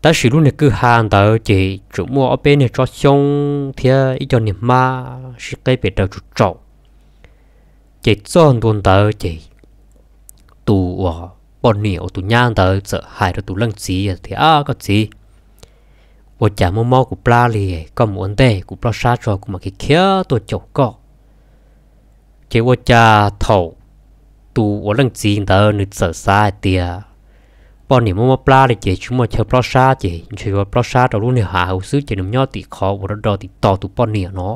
Tab sis lub niag kwj ha ntawd ces tseem muaj ob peb niag tsob xyoob thiab ib co niag hmab sib qeb pes daws tsaus tsaus. Ces txog ntua ntawd ces tus uas poj niam uas tus nyab ntawd txawm hais rau tus leej txiv tias, Ab, koj txiv, ua cas mob mob kuv plab li, koj mus ua ntej kuv plob sab tso kuv mam khiav khiav tuaj caum koj. Ces ua cas thaum tus uas leej txiv ntawd nws txawm xav hais tias poj niam mob mob plab li ces tsis muaj chaw plob sab ces ntshe yuav plob sab rau lub niag hav hauv xwb ces nws nyob tim qhov uas do do tim tog tus poj niam no.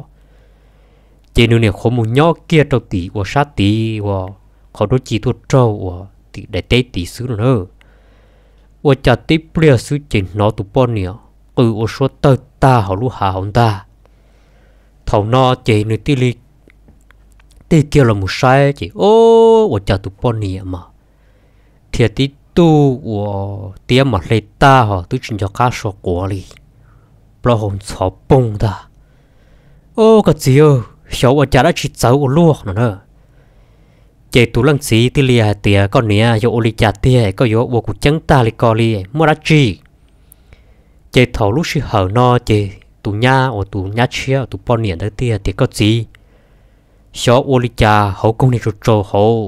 Ces nws niam qhuav mus nyob kiag rau tim uas sab tid uas qhov duab ci tuaj raug uas tim daim teb tid xwb no na. Ua cas tib pliag xwb ces hnov tus poj niam qw ua suab tawg tag hauv lub hav hauv ntag. Thaum no ces nws thiaj li tig kiag los mus saib ces o, ua cas tus poj niam mas dhia tib tug uas tiab mas hle tag ho twb tsis nco qab so quav li, plaub hau ntxhov poog ntag. O, koj txiv, xyov ua cas dab tsi txawv ua luaj no na. Ces tus leej txiv thiaj li hais tias, Koj niam, yog ua li cas tiag koj yuav ua kuv ceeb tag li ko li, muaj dab tsi? Ces thaum lub sij hawm no ces tus nyab uas tus nyab tshiab tus poj niam ntawd thiaj tias, Koj txiv, xyov ua li cas hauv koog niag tsau tsau hauv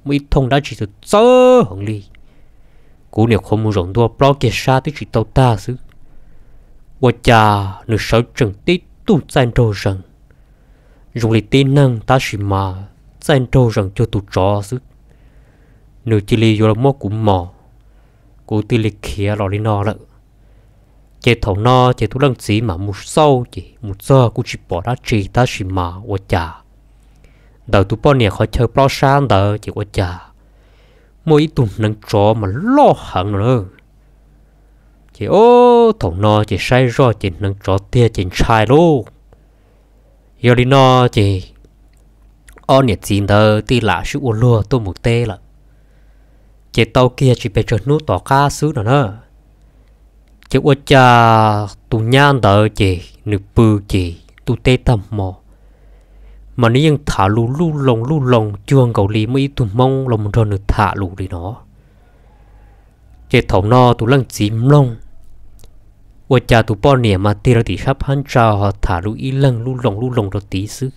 muaj ib thooj dab tsi txawv txawv heev li. Kuv niam qhuav mus zaum ntua plob kiag sab twb tsis tau tag xwb. Ua cas nws sawv tsees tib tug txaij nraug zees, zoo li tib neeg tab sis mas txaij nraug zees cuag tus tsov xwb. Nws cia li yuav los muab kuv mos, kuv cia li khiav los li no lawm. Ces thaum no ces tus leej txiv mam mus xauj ces mus txog kuj tsis pom dab tsi tab sis mas ua cas ntawm tus poj niam qhov chaw plaub sab ntawd ces ua cas muaj ib tug hneev tsov mas loj heev no na. Ces o, thaum no ces saib zoj ces hneev tsov tiag ces ntshai lauj. Yog li no ces ob niam txiv ntawd thiaj lam sib ua luag tuaj mus teb lawm. Ces tau kiag tsis pes tsawg hnub tom qab xwb no na, ces ua cas tus nyab ntawd ces nws pw ces ntuj teb tag hmo mas nws yeej tham lus lub loo lub loo cuag nkaus li muaj ib tug hmoob los mus nrog nws tham lus li no. Ces thaum no tus leej txiv mloog, ua cas tus poj niam mas tig rau tim sab phab ntsa ho tham lus ib leeg lub loo lub loo rau tid xwb.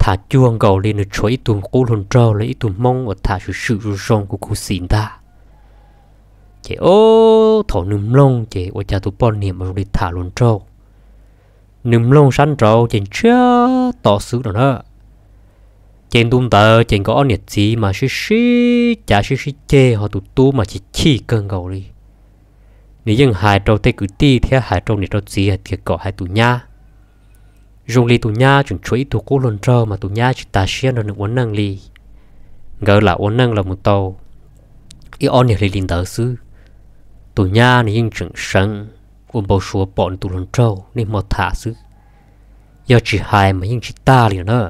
Tham cuag nkaus li nws tshuav ib tug qub hluas nraug los ib tug hmoob uas tham swm swm zoo zoo kuv khuv xim ntag. Ces o, thaum nws mloog ces ua cas tus poj niam mas zoo li tham hluas nraug. Nws mloog sab nraud ces ntsiag to xwb no na. Ces ntu ntawd ces nkawd ob niam txiv mas sib sib cav sib sib ceg ho tus tub mas chim chim kawg nkaus li. Nws yeej hais rau tej kwv tij thiab hais rau niam rau txiv hais tias kom hais tus nyab. Zoo li tus nyab tseem tshuav ib tug qub hluas nraug mas tus nyab tsis tas siab nrog nws ua neej li. Nkawd lam ua neej los mus tau ib ob niag hli li ntawd xwb, tus nyab nws yeej tseem seev ua npau suav pom nws tus hluas nraug niaj hmo tham xwb. Yog tsis hais mas yeej tsis tag li na.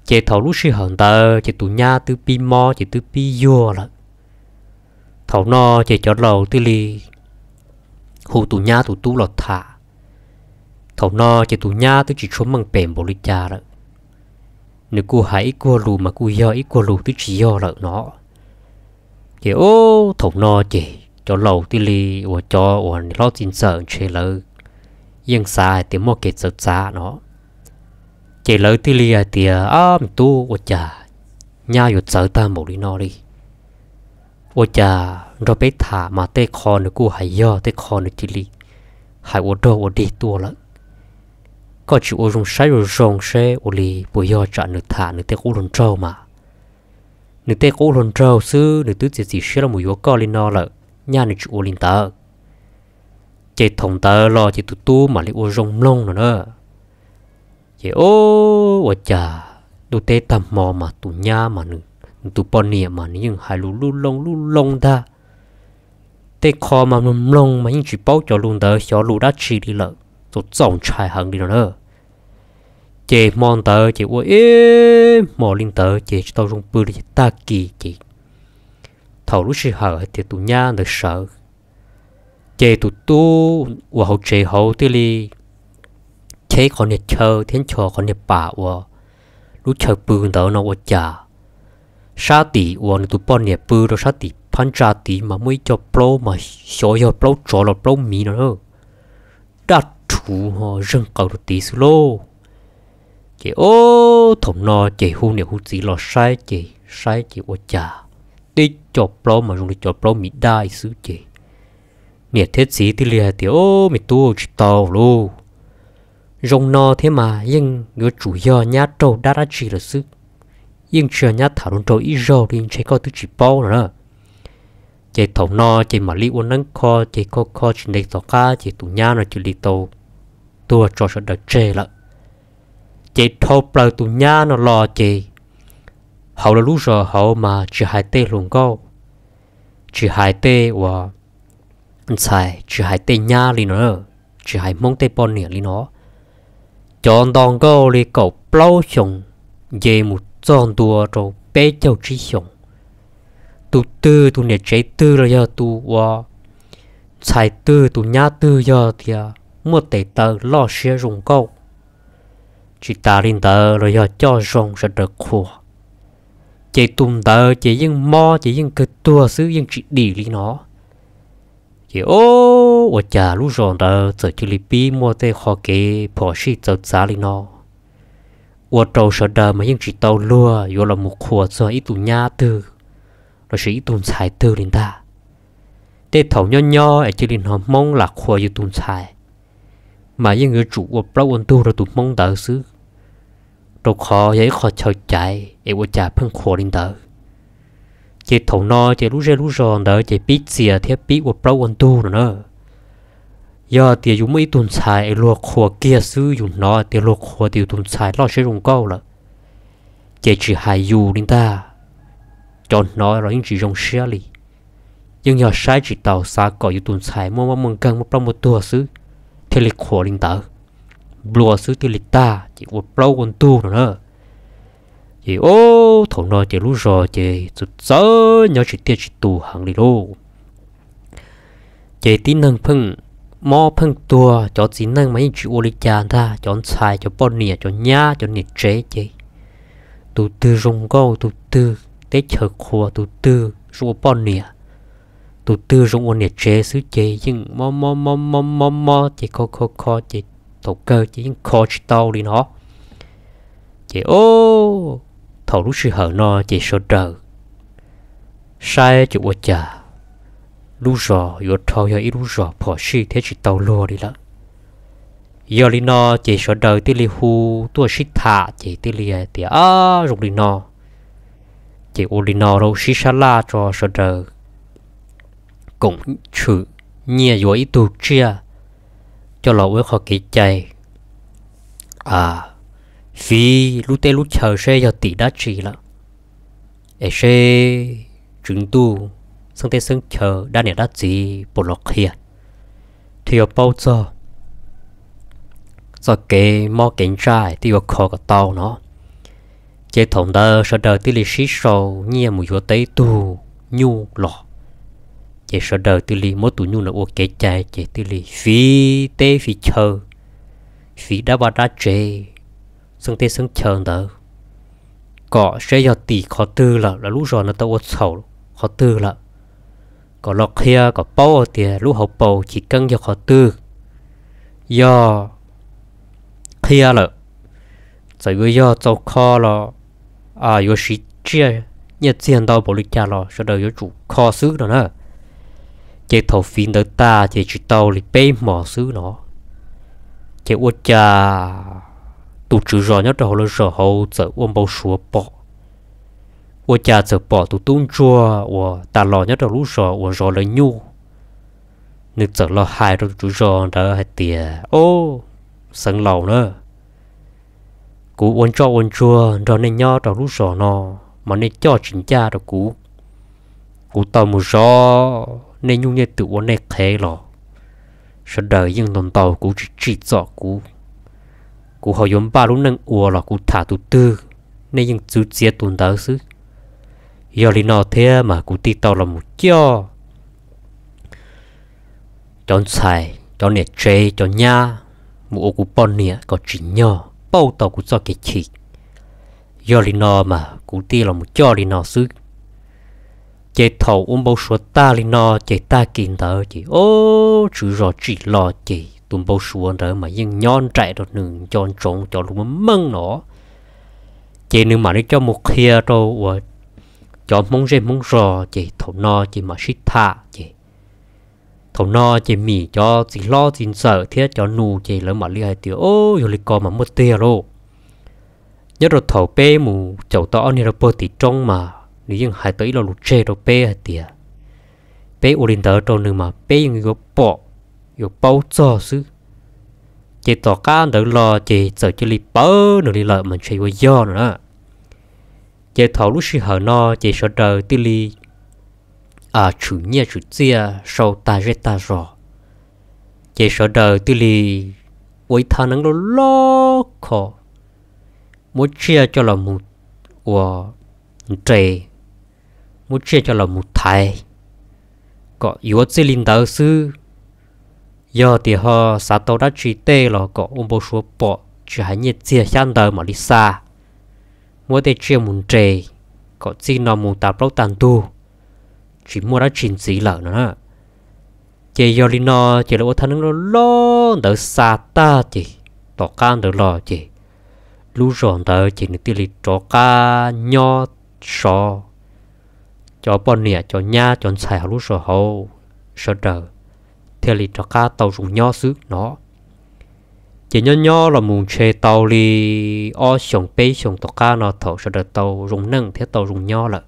Ces thaum lub sij hawm ntawd ces tus nyab twb pib mob ces twb pib yuag lawm. Thaum no ces cov laus thiaj li hu tus nyab tus tub los tham. Thaum no ces tus nyab twb tsis tshua meej pem npaum li cas lawm. Nws kuj hais ib kuag lus mas kuj yog ib kuag lus twb tsis yog lawm no. Ces o, thaum no ces cov laus thiaj li uas cov uas niam hlob txiv ntxawm ntshe lawv yeej xav hais tias muaj kev txawv txav no. Ces lawv thiaj li hais tias, Ab me tub, ua cas nyab yuav txawv tag npaum li no li? Ua cas nrog peb tham mas tej qho nws kuj hais yog, tej qho nws cia li hais ua dog ua dig tuaj lawm. Koj tsis ua zoo saib zoo zoo seb ua li puas yog tsam nws tham nws tej qub hluas nraug mas. Nws tej qub hluas nraug xwb nws twb txiav txim siab los yuav koj li no lawm, nyab nws tsis ua li ntawd. Ces thaum ntawd los ces tus tub mam li ua zoo mloog no na. Ces o, ua cas ntuj teb tag hmo mas tus nyab mas nws, nws tus poj niam mas nws yeej hais lus lub loo lub loo ntag. Tej qho mas mloog mloog mas yeej tsis paub cov lus ntawd xyov lus dab tsi li lawm, txaus txaus ntshai heev li no na. Ces hmo ntawd ces ua ib hmo li ntawd ces tsis tau zoo pw li ces tag kis ces thaum lub sij hawm hais tias tus nyab ntawd sawv, ces tus tub uas hauv tsev hauv thiaj li cheb qhov niag chaw thiab nchos qhov niag pas uas lub chaw pw ntawd no ua cas sab tim uas nws tus poj niam pw rau sab tim phab ntsa tid mas muaj ib co plaub mas xyov yog plaub tsov los plaub miv no na, daj rhuv ho zeeg qaws rau tid xwb lauj. Ces o, thaum no ces hu niam hu txiv los saib ces saib ces ua cas tib co plaub mas zoo li cov plaub miv daj xwb ces niam thiab txiv thiaj li hais tias, O, me tub, tsis tau lauj, zoo no thiab mas yeej yuav tsum yog nyab raug dab dab tsi lawm xwb, yeej tsis yog nyab tham hluas nraug ib zaug li, ntshe koj twb tsis paub no na. Ces thaum no ces mam li ua neeb kho, ces kho kho tsis ntev tom qab ces tus nyab no cia li tau tuag tso sawv daws tseg lawm. Ces dhau plaws tus nyab no los ces hauv lawv lub zos hauv mas tsis hais tej hluas nkauj, tsis hais tej uas ntxhais, tsis hais tej nyab li no, tsis hais Hmoob tej poj niam li no, cov nto nkauj li kaum plaub xyoos nce mus txog ntua rau peb caug tsib xyoos, tus twg tus niam tsev twg los yog tus uas ntxhais twg tus nyab twg yog tias muaj tes taw loj siab zoo nkauj, tsis tas li ntawd los yog coj zoo sawv daws qhuas, ces tus ntawd ces yeej mob ces yeej kawg tuag xwb, yeej tsis dim li no. Ces o, ua cas lub zos ntawd txawm cia li pib muaj tej qho kev phom sij txawv txav li no, ua rau sawv daws mas yeej tsis tau luag yuav los mus qhuas txog ib tug nyab twg lossis ib tug ntxhais twg li ntag. Tej thaum nyob nyob es cia li hnov Hmoob lam qhuas yus tus ntxhais, mas yeej yuav tsum ua plaub ua ntug rau tus Hmoob ntawd xwb, rau qhov yog ib qho chaw caiv es ua cas pheej qhuas li ntawd. Ces thaum no ces lub zej lub zos ntawd ces pib txias thiab pib ua plaub ua ntug no na. Yog tias yus muaj ib tug ntxhais es luag qhuas kiag xwb, yus hnov tias luag qhuas tias yus tus ntxhais loj siab zoo nkauj lawm, ces tsis hais yus li ntag, cov hnov los yeej tsis zoo siab li. Yeej yog saib tsis taus, xav kom yus tus ntxhais muaj mob muaj nkeeg muaj plaub muaj tuag xwb thiaj li qhuas li ntawd, nplua xwb thiaj li tag, ces ua plaub ua ntug no na. Ces ob thaum no ces lub zos ces txawv txawv nyob tsis tiaj tsis tus heev li lauj. Ces tib neeg pheej mob pheej tuag, cov txiv neej mas yeej tsis ua li cas ntag, cov ntxhais cov poj niam cov nyab cov niam tsev ces tus twg zoo nkauj, tus twg teb chaws qhuas, tus twg zoo ua poj niam, tus twg zoo ua niam tsev xwb ces yeej mob mob mob mob mob mob ces kho kho kho ces thaum kawg ces yeej kho tsis tau li no. Ces ob thaum lub sij hawm no ces sawv daws saib ces ua cas lub zos yuav rhau yog ib lub zos phom sij thiab tsis tau luag li lawm. Yog li no ces sawv daws thiaj li hu tuaj sib tham ces thiaj li hais tias, Ab, zoo li no ces ua li no rau sib sab laj tso, sawv daws koom tshwm nyiaj yuav ib tug tsiaj coj los ua ib qho kev cai fiv lub teb lub chaw seb yog tim dab tsi lawm, es seb tswv ntuj xeeb teb xeeb chaw dab niam dab txiv puas los qhia thiaj yuav paub txog txoj kev mob kev ntsaj thiaj yuav kho kom tau no. Ces thaum ntawd sawv daws thiaj li sib sau nyiaj mus yuav tau ib tug nyuj los. Ces sawv daws thiaj li muab tus nyuj ntawd ua kev cai ces thiaj li fiv teb fiv chaw, fiv dab vaj dab tsev, xeeb teb xeeb chaw ntawd, kom seb yog tim qhov twg lawm, lawv lub zos ntawd tau ua txhaum qhov twg lawm, kom los qhia kom paub hais tias lub hauv paus chiv keeb yog qhov twg. Yog qhia lawm, txawm yuav yog txaus kho los yuav siv tsiaj nyiaj txiag ntau npaum li cas los sawv daws yuav tsum kho xwb no na. Ces thaum fiv ntawd tag ces tsis tau li peb hmos xwb no, ces ua cas tus tswv zos nyob rau hauv lawv zos hauv txawm ua npau suav pom, ua cas txawm pom tus tub ntsuag uas tas los nyob rau lub zos uas zov lawv nyuj, nws txawm los hais rau tus tswv zos ntawd hais tias, Ob, xeev laus na, kuv ua ntsoj ua ntsuag nrog nej nyob rau lub zos no, mas nej coj tsis ncaj rau kuv. Kuv tau mus zov nej nyuj nej twm ua nej qhev los sawv daws yeej ntaus ntaus kuv tsis tsim txom kuv. Kuv ho yuav npaj lub neej ua los kuv tham tus twg, nej yeej txwv txiav tus ntawd xwb. Yog li no thiab mas kuv thiaj tau los mus coj cov ntxhais, cov niam tsev, cov nyab mus ua kuv poj niam kom tsim nyog pauj tau kuv txoj kev chim. Yog li no mas kuv thiaj los mus coj li no xwb. Ces thaum ua npau suav tag li no ces tag kis ntawd ces ob tswv zos tsim los ces tus npau suav ntawd mas yeej nyob nraim rau nws nco ntsoov cov lus meej meej no. Ces nws mam li coj mus qhia rau uas cov Hmoob zej Hmoob zos ces thaum no ces mam sib tham ces thaum no ces Mim cov txiv hlob txiv ntxawm thiab cov nus ces lawv mam li hais tias, Ob, yog li ko mas muaj tiag lauj. Nyob rau thaum peb mus caum tau ob niag rau puag tim roob mas nws yeej hais tau ib lo lus tseg rau peb hais tias peb ua li ntawd rau nws mas peb yeej yuav pom, yuav paub txog xwb. Ces tom qab ntawd los ces txawm cia li pawv nws li lawm mas ntshe yuav yog no na. Ces thaum lub sij hawm no ces sawv daws thiaj li tshwm nyiaj tshwm txiaj sau tag zej tag zos, ces sawv daws thiaj li ua ib thaj neeb loj loj kho, muab tsiaj coj los mus ua nres, muab tsiaj coj los mus thaiv, kom yuav txij li ntawd xwb. Yog tias ho xav tau dab tsi tej los kom ua npau suav pom, tsis hais nyiaj txiag xyab ntawv mam li xa, muab tej tsiaj mus nres, kom txij no mus tas plaub tag ntug, tsis muaj dab tsi ntxiv lawm no na. Ces yog li no ces lawv ua thaj neeb loj loj ntawd xa tag ces tom qab ntawd los ces lub zos ntawd ces nws thiaj li rov qab nyob sov, cov poj niam cov nyab cov ntxhais hauv lub zos hauv sawv daws thiaj li rov qab tau zoo nyob xwb no. Ces nyob nyob los mus ntshe tau li ob xyoos peb xyoos tom qab no thaum sawv daws tau zoo neej thiab tau zoo nyob lawm,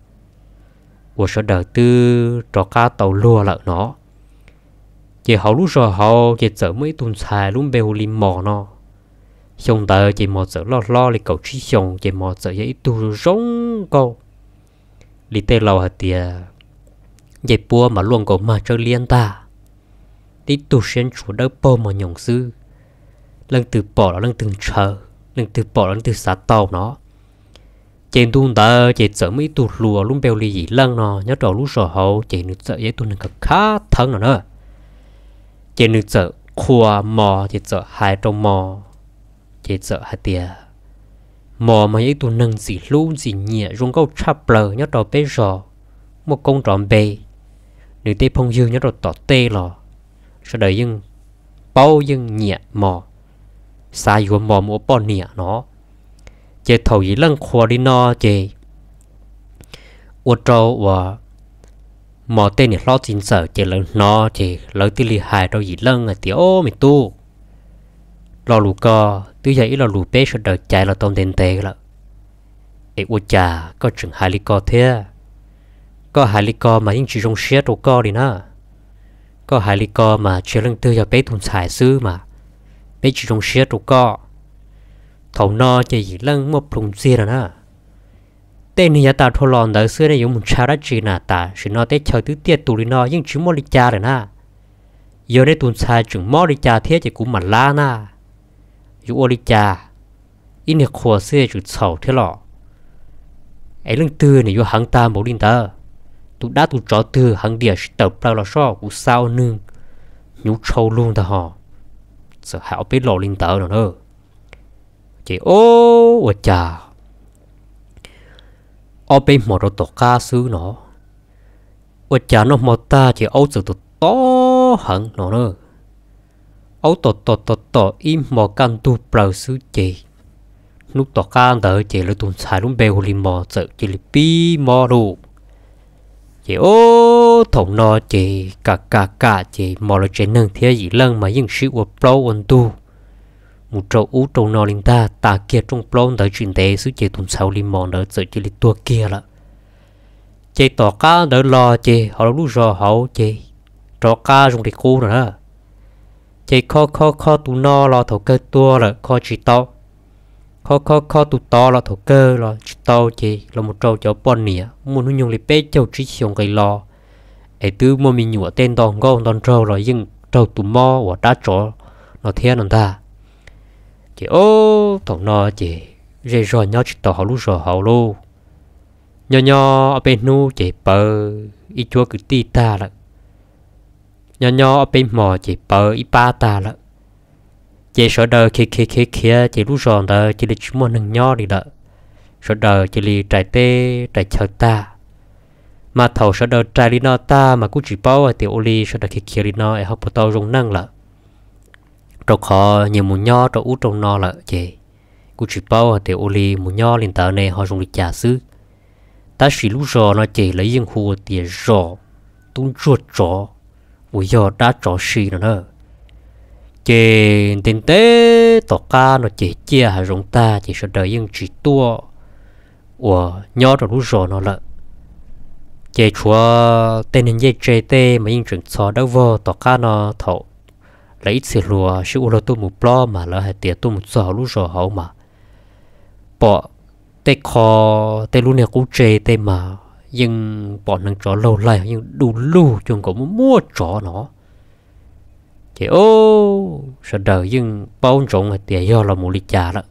uas sawv daws twb rov qab tau luag lawm no, ces hauv lub zos hauv ces txawm muaj ib tug ntxhais lub npe hu li Mos no. Xyoo ntawd ces Mos txawm loj hlob li kaum tsib xyoos ces Mos txawm yog ib tug zoo nkauj li tej laus hais tias ncej puab mas luaj nkaus mag tsawb liab ntag, tib tug siab ntsuav dawb paug mos nyoos xwb, leej twg pom los leej twg ntshaw, leej twg pom los leej twg xav tau no. Ces ntu ntawd ces txawm muaj ib tug hluas lub npe hu li Yim Leej no nyob rau lub zos hauv ces nws txawm yog ib tug neeg khav khav theeb no na. Ces nws txawm qhuas Mos ces txawm hais rau Mos, ces txawm hais tias Mos mas yog ib tug neeg ntxim hlub ntxim nyiam zoo nkauj tshaj plaws nyob rau peb zos, muaj koob nrov npe, nws tej phooj ywg nyob rau tom tej los sawv daws yeej paub yeej nyiam Mos, xav yuav Mos mus ua poj niam no. Ces thaum Yim Leej qhuas li no ces ua rau uas Mos tej niam hlob txiv ntxawm ces lawv hnov ces lawv thiaj li hais rau Yim Leej hais tias, Au me tub, lo lus ko twb yog ib lo lus peb sawv daws caiv los tau ntev ntev lawm, es ua cas koj tseem hais li ko thiab? Koj hais li ko mas yeej tsis zoo siab rau koj li na. Koj hais li ko mas tsis yog leej twg, yog peb tus ntxhais xwb mas peb tsis zoo siab rau koj. Thaum no ces Yim Leej muaj plhus ntxiag no na. Tej neeg yav tas dhau los ntawd xwb nej yuav mus ntshaw dab tsi na, tam sim no teb chaws twb tiaj tus li no yeej tsis muaj li cas lawm na. Yog nej tus ntxhais tseem mob li cas thiab ces kuv mam lab na. Yuav ua li cas, ib niag qhuas xwb tseem txhaum thiab los. Es leej twg nws yuav heev tag npaum li ntawd? Tus dab tus tsov twg heev diam sib tawm plaws los soj, kuv xa ua nws hnyuv tshau lug ntag ho. Txawm hais ob peb los li ntawd no na. Ces o, ua cas ob peb hmo rau tom qab xwb no, ua cas noj hmo tag ces aub txawm tom tom heev no na. Aub tom tom tom tom ib hmo kaj ntug plaws xwb ces hnub tom qab ntawd ces lawv tus ntxhais lub npe hu li Mos txawm cia li pib mob lauj. Ces o, thaum no ces kam kam kam ces Mos lawv tsev neeg thiab Yim Leej mas yeej sib ua plaub ua ntug mus rau ub rau no li ntag. Tas kiag rooj plaub ntawd tsis ntev xwb ces tus ntxhais hu li Mos ntawd txawm cia li tuag kiag lawm. Ces tom qab ntawd los ces hauv lub zos hauv ces rov qab zoo li qub no na. Ces kho kho kho tus no los thaum kawg tuag lawm kho tsis tau. Kho kho kho tus tod los thaum kawg los tsis tau ces los mus rau cov poj niam muaj hnub nyoog li peb caug tsib xyoo nqis los, es twb muaj me nyuam tej nto nkauj nto nraug los yeej raug tus mob uas dab tsov no thiab no ntag. Ces o, thaum no ces zej zog nyob tsis tau hauv lub zos hauv lauj. Nyob nyob ob peb hnub ces pawv ib cuab kwv tij tag lawm. Nyob nyob ob peb hmo ces pawv ib pab tag lawm. Ces sawv daws khiav khiav khiav khiav ces lub zos ntawd cia li tsis muaj neeg nyob li lawm. Sawv daws cia li rais teb rais chaw tag. Mas thaum sawv daws rais li no tag mas kuj tsis paub hais tias ua li sawv daws khiav khiav li no es ho puas tau zoo neej lawm, rau qhov nyias mus nyob rau ub rau no lawm ces kuj tsis paub hais tias ua li mus nyob li ntawd ne ho zoo li cas xwb. Tab sis lub zos no ces lawv yeej hu tias zos tub ntsuag tsov uas yog dab tsov si no na. Ces ntev ntev tom qab no ces ciaj hav zoov tag ces sawv daws yeej tsis tuaj uas nyob rau lub zos no lawm. Ces tshuav tej neeg ncej tse tej mas yeej tseem txhos dawb vog. Tom qab no thaum lawv ib txhia hluas sib ua luag tuaj mus plob mas lawv hais tias tuaj mus txog hauv lub zos hauv mas pom tej qho, tej lub niag qub tse tej mas yeej pom hneev tsov laug laig yeej du lug cuag nkaus muaj muaj tsov no. Ces o, sawv daws yeej paub ntsoov hais tias yog los mus li cas lawm.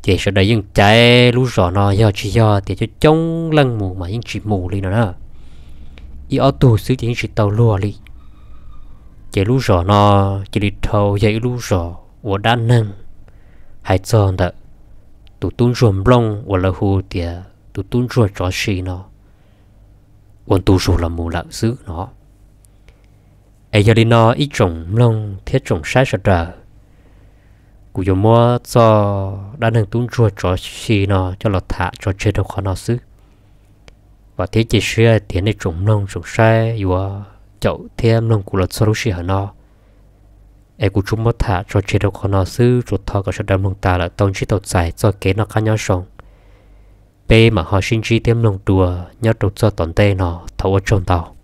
Ces sawv daws yeej caiv lub zos no yog tsis yog tias coob coob leej mus mas yeej tsis mus li no na. Ib ob tug xwb ces yeej tsis tau luag li. Ces lub zos no cia li dhau yog ib lub zos uas dab neeg hais txog ntawm tus tub ntsuag nplooj uas lawv hu tias tus tub ntsuag tsov si no ua ntu zus los mus lawm xwb no. Es yog li no ib tsoom mloog thiab tsoom saib sawv daws, kuv yuav muab txoj dab neeg tub ntsuag tsov si no coj los tham tso tseg rau qhov no xwb. Vam thiab cia siab hais tias nej tsoom mloog tsoom saib yuav caum thiab mloog kuv los txog lub sij hawm no. Es kuv tsuas muab tham tso tseg rau qhov no xwb, tsuas thov kom sawv daws mloog tas lawm tau ntsib tau txais txoj kev noj qab nyob zoo. Peb mam ho sib ntsib thiab mloog dua nyob rau txoj tom ntej no, thov ua tsaug ntau.